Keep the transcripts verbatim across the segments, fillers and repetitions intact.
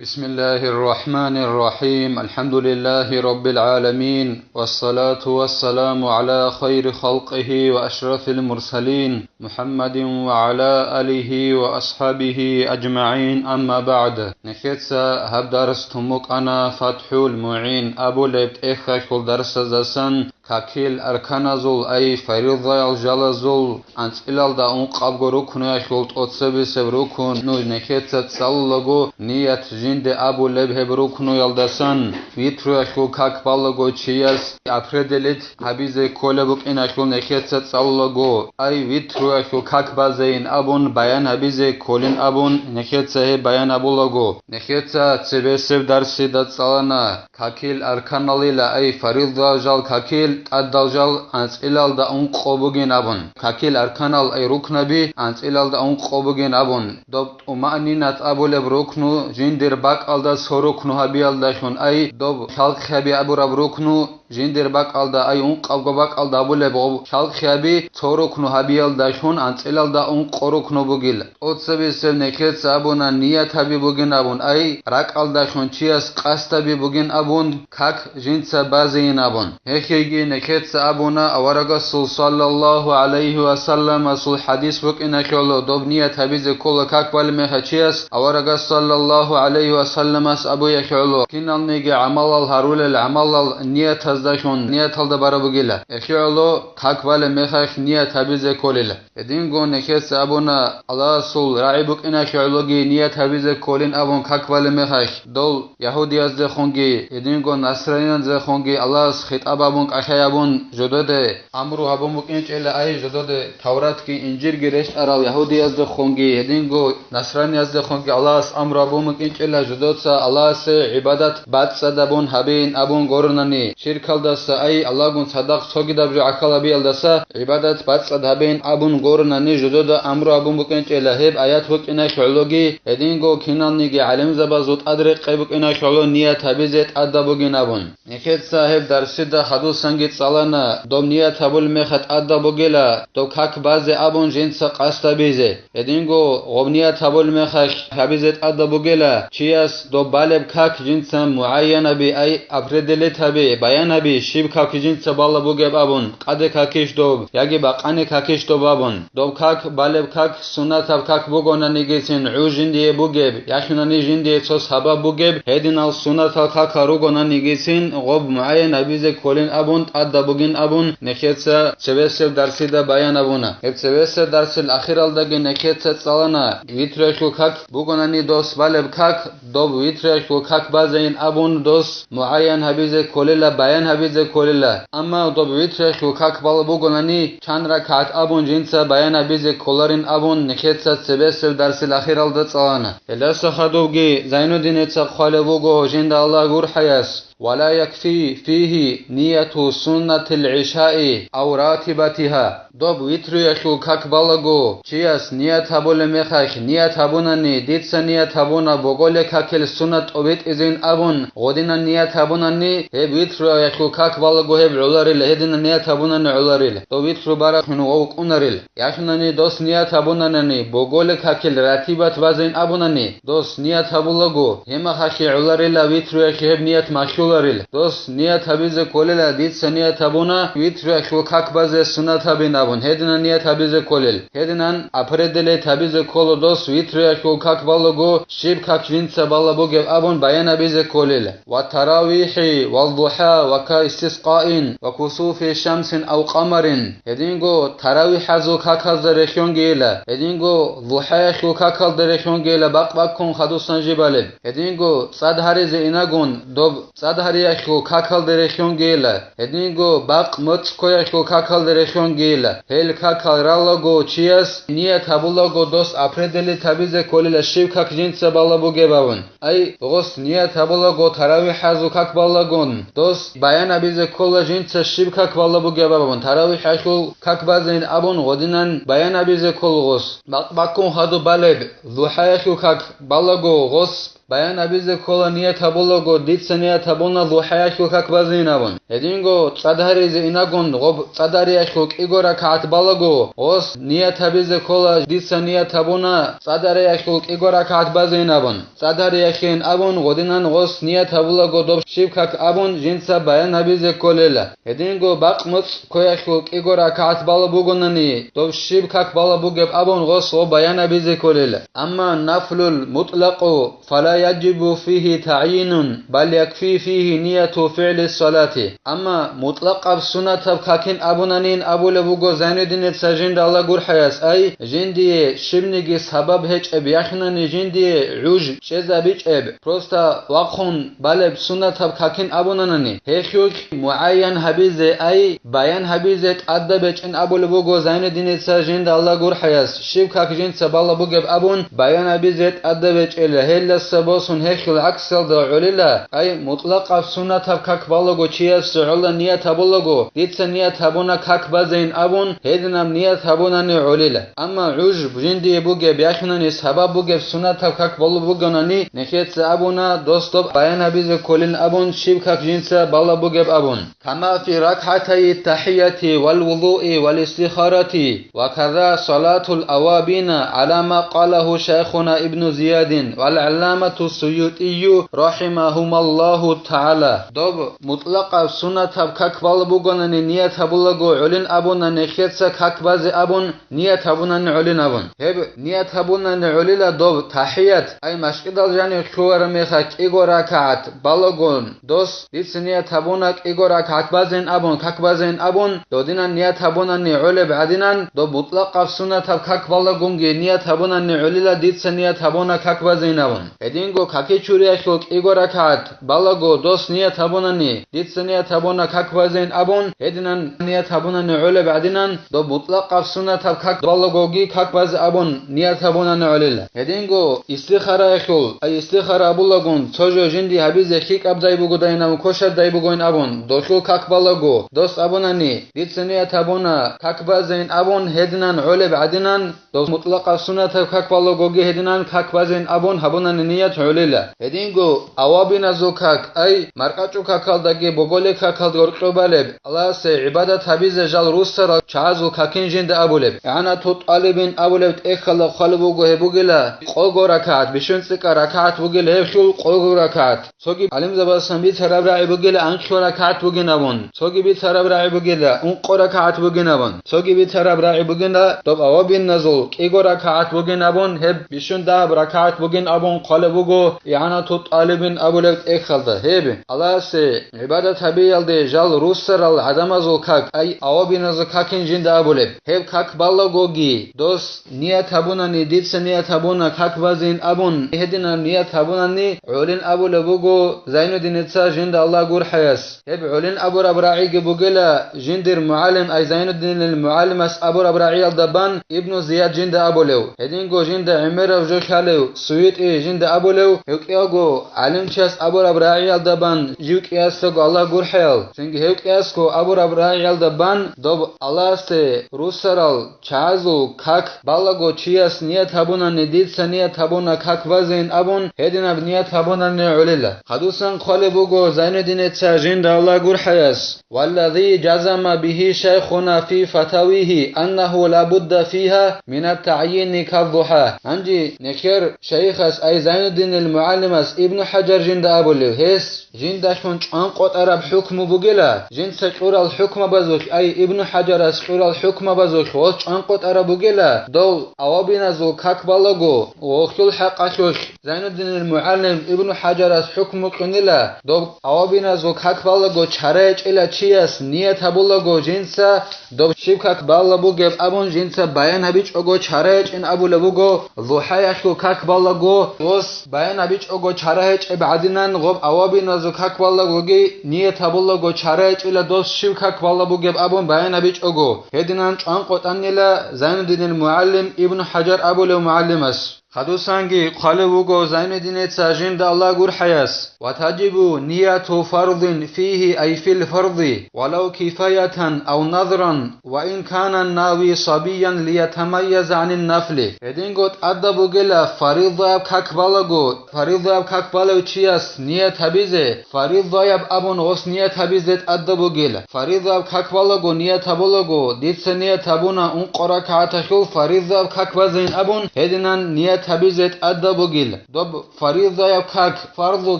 بسم الله الرحمن الرحيم. الحمد لله رب العالمين. والصلاة والسلام على خير خلقه وأشرف المرسلين محمد وعلى آله وأصحابه أجمعين. أما بعد. Нехеца гьаб дарс тумукъана ФатхӀул МугӀин абулеб тӀехьалъул дарсаздасан какил арканазул, ай фаридаял жалазул анцӀилалда ункъабго рукнуялъул тӀоцебесеб рукну нехеца цӀалулаго ният жинде абулеб гьеб рукнуялдасан витруялъул как балаго чияс определить гьабизе кколеб букӀиналъул нехеца цӀалулаго, ай витруялъул как базейин абун баян гьабизе кколин абун нехеца гьеб баян абулаго. Нехеца цебесеб дарсида цӀалана. Какил арканалила, ай фаридал жал какил, тӀадал жал анцӀилалда ункъо бугин абун. Какил арканал, ай рукнаби анцӀилалда ункъо бугин абун. Доб тӀумаънинат абулеб рукну жиндир бакӀалда цо рукну гьабиялдалъун, ай доб хӀалкъ гьаби абураб рукну жиндир бакӀалда, ай ункъабго бакӀалда абулеб гъоб хӀалкъ гьаби цо рукну гьабиялдалъун анцӀилалда ункъо рукну бугила. ТӀоцебесеб нехеца абуна ният гьаби бугин абун, ай ракӀалдалъун чияс къасд гьаби бугин абун, как жинца базейин абун. Гьехиги нехеца абуна аварагасул саллаллагьу гӀалайгьи ва салламасул хӀадис букӀиналъул доб ният гьабизе ккола как балеб мехалъ чияс аварагас саллаллагьу гӀалайгьи ва салламас абуялъул киналниги гӀамалал гьарулел гӀамалал ниятаздалъун нияталда бараб бугила. Гьелъул как балеб мехалъ ният гьабизе кколила. Гьединго нехеца абуна, Аллагьасул рагӀи букӀиналъе гӀологи ният гьабизе кколин абун как балеб мехалъ, дол ягьудияздехунги, гьединго насраниязехунги Аллагьас хитӀаб абун кӀалъай абун жододе амру гьабун букӀинчӀела, ай жододе Тавратги Инжирги рещтӀарал ягьудияздехунги, гьединго насраниязехунги Аллагьас амру гьабун букӀинчӀела жодоца Аллагьасе гӀибадат бацӀцӀадабун гьабейин абун горунани, ширкалдаса, ай Аллагьгун цадахъ цогидаб жо гӀахьал гьабиялдаса гӀибадат бацӀцӀад гьабейин абун горунани жодода амру гьабун букӀинчӀела гьеб аят букӀиналъ гӀологи, гьединго киналниги гӀалимзабазул тӀад рекъей букӀиналъ гӀоло ният гьабизе тӀадаб бугин абун. Нехеца гьеб дарсида хадусанги цӀалана, доб ният гьабулеб мехалъ тӀадаб бугела, доб как базе абун жинца къасд гьабизе. Гьединго гъоб ният гьабулеб мехалъ гьабизе тӀадаб бугела, чияс доб балеб как жинца мугӀайянаби, ай определить гьаби, баян гьаби, щиб как жинца балеб бугеб абун, къаде какищ доб, яги бакъане какищ доб абун. Доб как, балеб как, суннатаб как бугонанигицин гӀуж жиндие бугеб, яхъунани жиндие цо сабаб бугеб, гьединал суннатал какал ругонанигицин гъоб мугӀайян гьабизе кколин абун, тӀадаб бугин абун, нехеца цебесеб дарсида баян абуна. Гьеб цебесеб дарсил ахиралдаги нехеца цӀалана, витруялъул как бугонани дос балеб как, доб витруялъул как базейин абун дос мугӀайян гьабизе кколела, баян гьабизе кколела. Амма доб витруялъул как балеб бугонани, чан ракагӀат абун жинца баян гьабизе кколарин абун нехеца цебесеб дарсил ахиралда цӀалана. Гьелдаса хадубги Зайнуддинеца хъвалеб буго жинда Аллагь гурхӀаяс. ولا يكفي فيه نية سنة العشاء أو راتبتها. Доб витруялъул как балаго, чияс ният гьабулеб мехалъ ният гьабунани, дица ният гьабуна боголе какил суннат тӀобитӀизин абун, гъодинан ният гьабунани, гьеб витруялъул как балаго гьеб гӀоларила, гьединан ният гьабунани гӀоларила, дов витру барахъун гъов кӀунарила. Яхъунани дос ният гьабунанани, боголе какил ратибат базейин абунани, дос ният гьабулаго, гьемахалъе гӀоларила витруялъе гьеб ният махьуларил. Дос ният гьабизе кколела, дица ният гьабуна витруялъул как базе суннат гьабин абун, гьединан ният гьабизе кколел. Гьединан определить гьабизе ккола дос витруялъул как балаго, щиб как жинца бала бугеб абун баян гьабизе кколел. والتراويح والضحى وكاستسقاء وكسوف شمس أو قمر. Гьединго таравихӀазул каказда рехьонгейила, гьединго лухӀаялъул какалда рехьонгейила бакъ баккун хадусан жибалеб. Гьединго цӀад гьаризе инагун доб цӀад гьариялъул какалда рехьонгейила, гьединго бакъ моцӀ ккоялъул какалда рехьонгейила. Гьел какал ралаго чияс ният гьабулаго дос определить гьабизе кколила щиб как жинца бала бугеб абун. Ай, гъос ният гьабулаго таравихӀазул как балагун, дос баян абизе ккола жинца щиб как бала бугеб абун, таравихӀалъул как базейин абун гъодинан баян абизе ккола гъос. Бакъ-, баккун хадуб балеб, лухӀаялъул как балаго гъос Баян гьабизе ккола ният гьабулаго, дица ният гьабуна лухӀаялъул как базейин абун. Гьединго цӀад гьаризе инагун гъоб цӀад гьариялъул кӀиго ракагӀат балаго, гъос ният гьабизе ккола, дица ният гьабуна цӀад гьариялъул кӀиго ракагӀат базейин абун. ЦӀад гьариялъейин абун, гъодинан гъос ният гьабулаго доб щиб как абун, жинца баян гьабизе кколела. Гьединго бакъ-моцӀ ккоялъул кӀиго ракагӀат бала бугонани, доб щиб как бала бугеб абун гъос гъо баян гьабизе кколел. Амма нафлул мутӀлакъу фала яджибу фигьи тагӀйинун, бал якфи фигьи нияту фигӀли салати. Амма мутӀлакъаб сунатаб какин абунанин абулеб буго Зайнуддиница жинда Аллагь гурхӀаяс, ай, жиндие щибниги сабаб гьечӀеб яхинани жиндие гӀуж чӀезабичӀеб, просто вахъун балеб сунатаб какин абунанани, гьелъулъ мугӀайян гьабизе, ай, баян гьабизе тӀадаб бечӀин абулеб буго Зайнуддиница жинда Аллагь гурхӀаяс, щиб как жинца бала бугеб абун, баян гьабизе тӀадаб бечӀела, гьелдаса босун гьелъул гӀаксалда гӀолила, ай, мутӀлакъаб сунатаб как балаго чияс гӀолла ният гьабулаго, дица ният гьабуна как базейин абун, гьединаб ният гьабунани гӀолила. Амма гӀуж жиндие бугеб яхинани сабаб бугеб сунатаб как балу бугонани, нехеца абуна, дос доб баян гьабизе кколин абун, щиб как жинца бала бугеб абун. Кама фи ракгӀатайи тахӀияти вал вузуи вал истихарати, ва каза салатул авабина, гӀала ма къалагьу шайхуна Ибну Зиядин вал гӀалламату Суютию рахимагьумаллагьу тагӀала. Доб мутӀлакъаб сунатаб как бала бугонани ният гьабулаго гӀолин абуна, нехеца как базе абун, ният гьабунани гӀолин абун. Гьеб ният гьабунани гӀолила доб тахӀият, ай, машкӀидал жанив лъугьараб мехалъ кӀиго ракагӀат балагун, дос, дица ният гьабуна кӀиго ракагӀат базейин абун, как базейин абун, додинан ният гьабунани гӀолеб гӀадинан, доб мутӀлакъаб сунатаб как балагунги ният гьабунани гӀолила, дица ният гьабуна как базейин абун. Гьединго каки чуриялъул кӀиго ракагӀат балаго дос ният гьабунани, дица ният гьабуна как базейин абун, гьединан ният гьабунани гӀолеб гӀадинан, доб мутӀлакъаб сунатаб как балагоги как базе абун ният гьабунани гӀолила. Гьединго истихараялъул, ай, истихара абулагун, цо жо жинди гьабизе лъикӀабдай бугодайин абун, кошардай бугоин абун, долъул как балаго, дос абунани, дица ният гьабуна как базейин абун, гьединан гӀолеб гӀадинан, дос мутӀлакъаб сунатаб как балагоги гьединан как базейин абун гьабунани ният гӀолила. Гьединго авабиназул как, ай, маркӀачӀул какалдаги боголил какалда гьоркьоб балеб, Аллагьасе гӀибадат гьабизе жал руссарал чагӀазул какин жинда абулеб. ИгӀанату тӀалибин абулеб тӀехьалда хъвалеб буго гьеб бугила къого ракагӀат, бищун цӀикӀкӀа ракагӀат бугила гьеб хьул къого ракагӀат. Цоги гӀалимзабазасан бицараб рагӀи бугила анкьго ракагӀат бугин абун. Цоги бицараб рагӀи бугила ункъо ракагӀат бугин абун. Цоги бицараб рагӀи бугила доб авабиназул кӀиго ракагӀат бугин абун, гьеб бищун дагьаб ракагӀат бугин абун хъвалеб буго ИгӀанату тӀалибин абулеб тӀехьалда. Гьеб, Аллагьасе гӀибадат гьабиялде жал руссарал гӀадамазул как, ай, авабиназул какин жинда абулеб. Гьеб как балагоги, дос ният гьабунани, дица ният гьабуна как базейин абун, гьединаб ният гьабунани гӀолин абулеб буго Зайнуддиница жинда Аллагь гурхӀаяс. Гьеб гӀолин абураб рагӀиги бугела, жиндир мугӀалим, ай Зайнуддинил мугӀалимас абураб рагӀиялда бан Ибну Зияд жинда абулев, гьединго жинда гӀемерав жо лъалев СуютӀи жинда абулев, гьев кӀиялго гӀалимчияс абураб рагӀиялда бан жив кӀиясдаго Аллагь гурхӀаял, цинги гьев кӀиясго абураб рагӀиялда бан доб Аллагьасде руссарал чагӀазул как балаго чияс ният гьабунани, дица ният гьабуна как базейин абун, гьединаб ният гьабунани гӀолила. Хадусан хъвалеб буго Зайнуддиница жинда Аллагь гурхӀаяс: «Валлази жазама бигьи шайхуна фи фатавигьи аннагьу ла будда фигьа минат тагӀйини каддухӀа». Гьанже нехер шайихас, ай Зайнуддинил мугӀалимас Ибну ХӀажар жинда абулев, гьес жиндалъун чӀванкъотӀараб хӀукму бугела, жинца кьурал хӀукмабазулъ, ай Ибну ХӀажарас кьурал хӀукмабазулъ гъос чӀванкъотӀараб бугела, дов авабиназул как балаго, гъолъул хӀакъалъулъ Зайнуддинил мугӀалим Ибну ХӀажарас хӀукму кьунила, доб авабиназул как балаго чара гьечӀила чияс ният гьабулаго жинца, доб щиб как бала бугеб абун жинца баян гьабичӀого чара гьечӀин абулеб буго, лухӀаялъул как балаго, гъос баян гьабичӀого чара гьечӀеб гӀадинан гъоб авабиназул как балагоги ният гьабулаго чара гьечӀила дос щиб как бала бугеб абун баян гьабичӀого. Гьединан чӀванкъотӀанила Зайнуддинил мугӀалим Ибну ХӀажар абулев мугӀалимас. Хадусанги хъвалев вуго Зайнуддинеца жинда Аллагь гурхӀаяс: «Ва таджибу нияту фардин фигьи ай фил фарди, валав кифаятан ав назран, ва ин кана нави сабиян лиятамайяза гӀанин нафли». Гьединго тӀадаб бугела фаризаяб как балаго, фаризаяб как балев чияс ният гьабизе, фаризаяб абун гъос ният гьабизе тӀадаб бугела. Фаризаяб как балаго ният гьабулаго, дица ният гьабуна ункъо ракагӀаталъул фаризаяб как базейин абун, гьединан ният гьабизе тӀадаб бугел. Доб фаризаяб как фарзу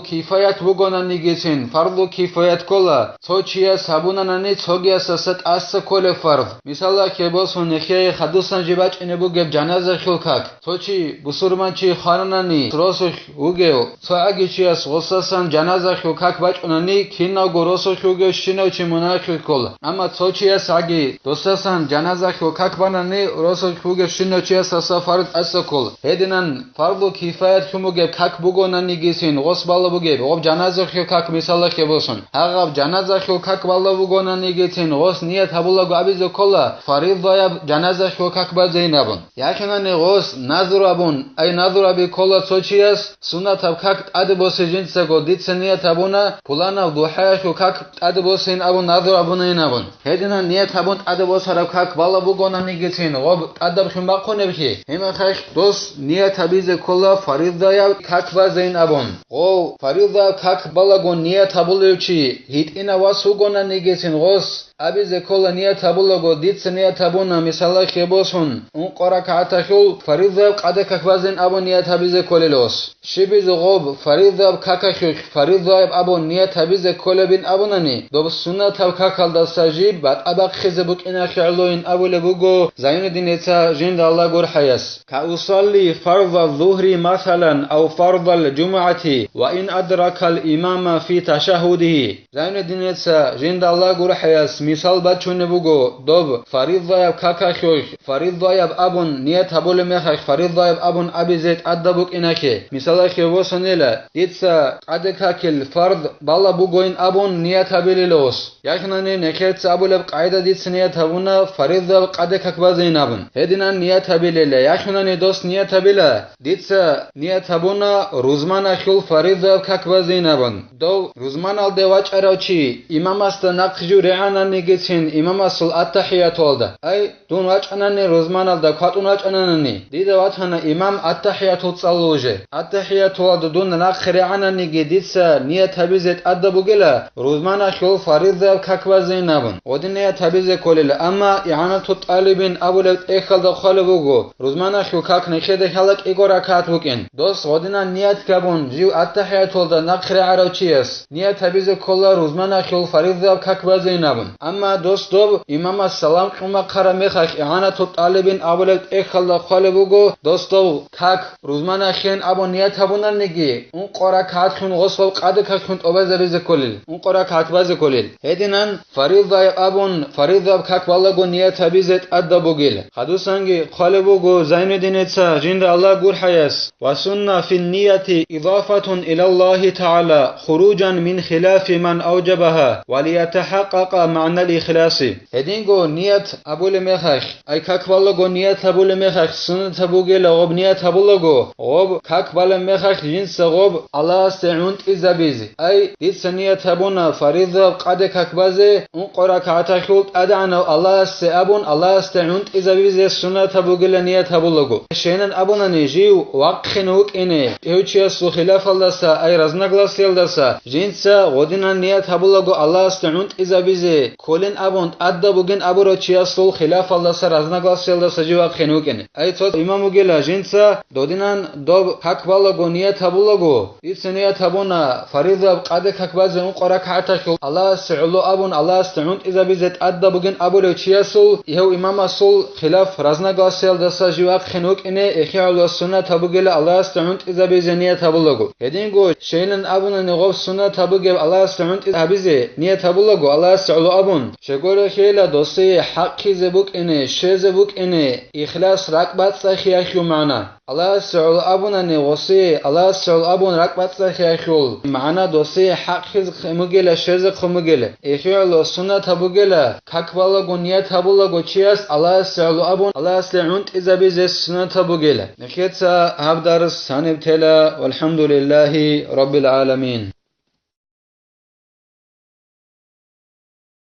кифаят бугонанигицин, фарзу кифаят ккола, цо чияс гьабунанани цогиясаса тӀаса кколеб фарз. Мисалалъе босун, нехее хадусан жиб бачӀине бугеб жаназахъул как. Цо чи, бусурманчи хвананани росулъ вугев, цо аги чияс гъосасан жаназахъул как бачӀунани, киналго росулъ вугев щинав чи мунагьлъи ккола. Амма цо чияс аги досасан жаназахъул как банани, росулъ вугев щинав чиясаса фарз тӀаса ккола. Гьединан фарзу кифаят лъун бугеб как бугонанигицин гъос бала бугеб, гъоб жаназахъул как мисалалъе босун. Гьагъаб жаназахъул как бала бугонанигицин гъос ният гьабулаго абизе ккола, фаризаяб жаназахъул как базейин абун. Яхинани гъос назру абун, ай назру аби ккола цо чияс, суннатаб как тӀаде босе жинцаго дица ният гьабуна, пуланав духӀаялъул как тӀаде босейин абун назру абунайин абун. Гьединан ният гьабун тӀаде босараб как бала бугонанигицин гъоб тӀадаб лъун бахъунеблъи, гьимахъалъ дос ният гьабизе ккола фаризаяб как базейин абун. Гъов фаризаяб как балаго ният гьабулев чи гьитӀинав вас вугонанигицин гъос абизе ккола ният гьабулаго, дица ният гьабуна, мисалалъе босун, ункъо ракагӀаталъул фаризаяб къаде как базейин абун ният гьабизе кколел гъос. Щибизе гъоб фаризаяб какалъулъ фаризаяб абун ният гьабизе кколебин абунани, доб суннатаб какалдаса жиб батӀа бахъизе букӀиналъе гӀолойин абулеб буго Зайнуддинеца жинда Аллагь гурхӀаяс: «Ка усалли фарза зугьри масалан ав фарзал жумгӀати ва ин адракал имама фи ташагьудигьи». Зайнуддинеца жинда Аллагь гурхӀаяс мисал бачунеб буго, доб фаризаяб какалъулъ фаризаяб абун ният гьабулеб мехалъ фаризаяб абун абизе тӀадаб букӀиналъе. Мисалалъе босанила, дица къаде какил фарз бала бугойин абун ният гьабилел гъос. Яхинани нехеца абулеб къайда дица ният гьабуна фаризаяб къаде как базейин абун. Гьединан ният гьабилела, яхинани дос ният гьабила, дица ният гьабуна рузманалъул фаризаяб как базейин абун. Дов рузманалде вачӀарав чи имамасда нахъ жив регӀананигицин имамасул аттахӀиятуалда. Ай, дун вачӀанани рузманалда кватӀун вачӀананани, дида ватана имам аттахӀиятул цӀалулже. АттахӀиятуалда дун нахъ регӀананиги дица ният гьабизе тӀадаб бугела, рузманалъул фаризаяб как базейин абун. Гъодин ният гьабизе кколела, амма ИгӀанату тӀалибин абулеб тӀехьалда хъвалеб буго, рузманалъул как нехеда хьала кӀиго ракагӀат букӀин. Дос гъодинан ният гьабун, жив аттахӀиятулда нахъ регӀарав чияс ният гьабизе ккола рузманалъул фаризаяб как базейин абун. Амма дос доб имамас салам кьун бахъараб мехалъ ИгӀанату тӀалибин абулеб тӀехьалда хъвалеб буго, дос дов как рузманалъин абун ният гьабунаниги, ункъо ракагӀатлъун гъосул къаде каклъун тӀубазабизе кколел, ункъо ракагӀат базе кколел. Гьединан фаризаяб абун, фаризаяб как балаго ният гьабизе тӀадаб бугел. Хадусанги хъвалеб буго Зайнуддинеца жинда Аллагь гурхӀаяс: «Ва сунна фин нияти идафатун илаллагьи тагӀала, хуружан мин хилафи ман авжабагьа, ва лиятахӀакъакъа магӀнал ихласи». Гьединго ният абулеб мехалъ, ай как балаго ният абулеб мехалъ, суннатаб бугела гъоб ният абулаго, гъоб как балеб мехалъ жинца гъоб Аллагьасде гӀунтӀизабизе. Ай, дица ният гьабуна фаризаяб къаде как базе, ункъо ракагӀаталъул тӀадегӀанав Аллагьасде абун, Аллагьасде гӀунтӀизабизе суннатаб бугила ният гьабулаго. Щайин абунани, жив вахъине вукӀине, гьев чиясул хилафалдаса, ай разногласиялдаса, жинца гъодинан ният гьабулаго Аллагьасде гӀунтӀизабизе кколин абун, тӀадаб бугин абурав чиясул хилафалдаса, разногласиялдаса жив вахъине вукӀине. Ай цо имам вугела, жинца додинан доб как балаго ният гьабулаго, дица ният гьабуна фаризаяб къаде как базе ункъо ракагӀаталъул Аллагьасе гӀоло абун, Аллагьасде гӀунтӀизабизе тӀадаб бугин абулев чиясул, гьев имамасул хилаф, разногласиялдаса жив вахъине вукӀине, эхе гӀоло суннатаб бугела Аллагьасде гӀунтӀизабизе ният гьабулаго. Гьединго щайин абунани, гъоб суннатаб бугеб Аллагьасде гӀунтӀизабизе ният гьабулаго, Аллагьасе гӀоло абун, Щегоре хейла досие хӀакъизе букӀине, щезе букӀине, ихлас ракӀбацӀцӀахиялъул магӀна. Аллагьасе гӀоло абунани гъосие, Аллагьасе гӀоло абун ракӀбацӀцӀахиялъул магӀна досие хӀакъизе хъумугела, щезе хъумугела. ИхигӀоло суннатаб бугела, как балагун ният гьабулаго чияс Аллагьасе гӀоло абун, Аллагьасе гӀунтӀизабизе суннатаб бугела. Нехеца гьаб дарс гьаниб тела, валхӀамдулиллагьи раббил гӀаламин.